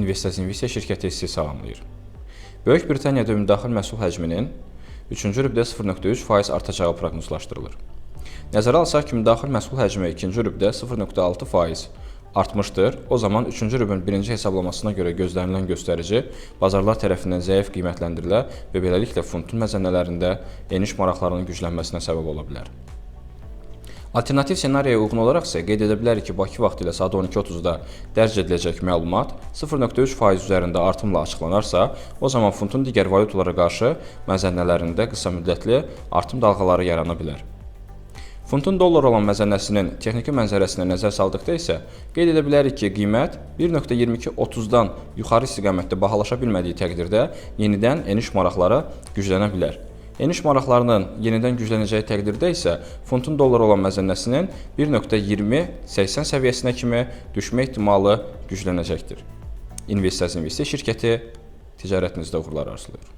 Investas İnvestiya şirkəti sizi salamlayır. Böyük Britaniyada ümumdaxil məhsul həcminin 3-cü rübdə 0,3% artacağı proqnozlaşdırılır. Nəzərə alsaq ki, ümumdaxil məhsul həcmi 2-ci rübdə 0,6% artmışdır. O zaman 3-cü rübün birinci hesablamasına görə gözlənilən göstərici bazarlar tərəfindən zəif qiymətləndirilə və beləliklə funtun məzənnələrində eniş maraqlarının güclənməsinə səbəb ola bilər. Alternativ ssenariyə uyğun olaraq isə qeyd edə bilərik ki, Bakı vaxtı ilə saat 12:30-da dərc ediləcək məlumat 0,3% üzərində artımla açıqlanarsa, o zaman funtun digər valyutalara qarşı məzənnələrində qısa müddətli artım dalğaları yarana bilər. Funtun dollar olan məzənnəsinin texniki mənzərəsinə nəzər saldıqda isə qeyd edə bilərik ki, qiymət 1,2230-dan yuxarı istiqamətdə bahalaşa bilmədiyi təqdirdə yenidən eniş maraqları güclənə bilər. Eniş maraqlarının yenidən güclənəcəyi təqdirdə isə funtun dollar olan məzənnəsinin 1,2080 səviyyəsinə kimi düşmə ehtimalı güclənəcəkdir. Investas İnvestiya şirkəti ticarətinizdə uğurlar arzulayır.